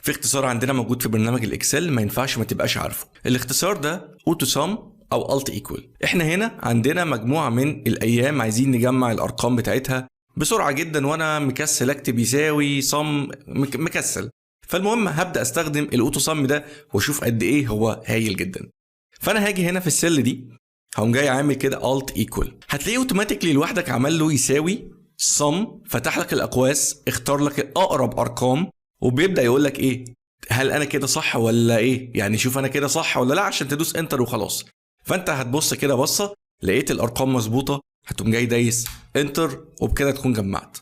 في اختصار عندنا موجود في برنامج ال Excel ما ينفعش ما تبقاش عارفه. الاختصار ده auto sum او alt equal. احنا هنا عندنا مجموعة من الايام عايزين نجمع الارقام بتاعتها بسرعة جدا، وانا مكسل اكتب يساوي sum، مكسل. فالمهم هبدا استخدم ال auto sum ده واشوف قد ايه هو هايل جدا. فانا هاجي هنا في ال cell دي، هقوم جاي عامل كده alt equal، هتلاقيه automatically لوحدك عمل له يساوي sum، فتح لك الاقواس، اختار لك اقرب ارقام، وبيبدا يقول لك ايه، هل انا كده صح ولا ايه؟ يعني شوف انا كده صح ولا لا، عشان تدوس enter وخلاص. فانت هتبص كده بصه، لقيت الارقام مظبوطة، هتقوم جاي دايس enter، وبكده تكون جمعت.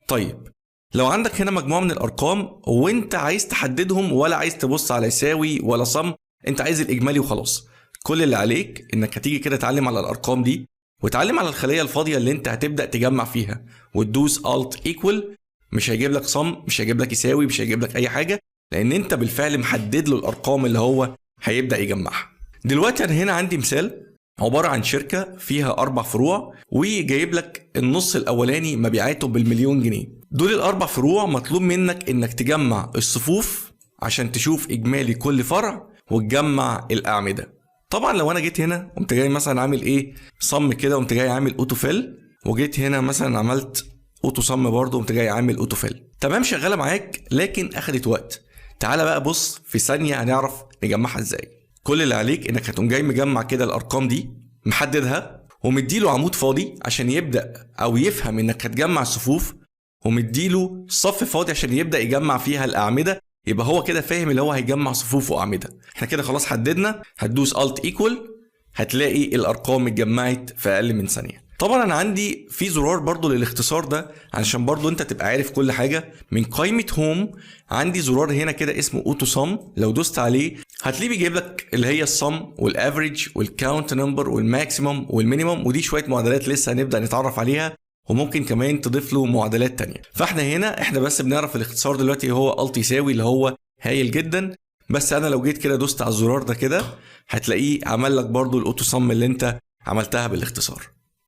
طيب لو عندك هنا مجموعة من الارقام وانت عايز تحددهم، ولا عايز تبص على يساوي ولا sum، انت عايز الاجمالي وخلاص. كل اللي عليك انك هتيجي كده تعلم على الارقام دي، وتعلم على الخلية الفاضيه اللي انت هتبدا تجمع فيها، وتدوس alt equal. مش هيجيب لك sum، مش هيجيب لك يساوي، مش هيجيب لك اي حاجة، لان انت بالفعل محدد له الارقام اللي هو هيبدا يجمعها. دلوقتي انا هنا عندي مثال عبارة عن شركة فيها 4 فروع، وجايب لك النص الاولاني مبيعاته بالمليون جنيه. دول ال4 فروع مطلوب منك انك تجمع الصفوف عشان تشوف اجمالي كل فرع وتجمع الاعمدة. طبعا لو انا جيت هنا قمت جاي مثلا عامل ايه sum كده، قمت جاي عامل auto fill، وجيت هنا مثلا عملت auto sum برضه، قمت جاي عامل auto fill، تمام، شغالة معاك، لكن اخدت وقت. تعالى بقى بص في ثانية هنعرف نجمعها ازاي. كل اللي عليك انك هتقوم جاي مجمع كده الارقام دي، محددها، ومديله عمود فاضي عشان يبدا او يفهم انك هتجمع الصفوف، ومديله صف فاضي عشان يبدا يجمع فيها الاعمدة. يبقى هو كده فاهم اللي هو هيجمع صفوف واعمده. احنا كده خلاص حددنا، هتدوس alt equal، هتلاقي الارقام اتجمعت في اقل من ثانية. طبعا انا عندي في زرار برضو للاختصار ده علشان برضو انت تبقى عارف كل حاجة. من قائمة home عندي زرار هنا كده اسمه auto sum، لو دوست عليه هتلاقيه بيجيب لك اللي هي السم والافريج والكاونت نمبر والماكسيمم والمينيمم، ودي شوية معادلات لسه هنبدا نتعرف عليها، وممكن كمان تضيف له معادلات تانية. فاحنا هنا احنا بس بنعرف الاختصار دلوقتي هو alt يساوي اللي هو هايل جدا. بس انا لو جيت كده دوست على الزرار ده كده هتلاقيه عمل لك برضو ال auto sum اللي انت عملتها بالاختصار.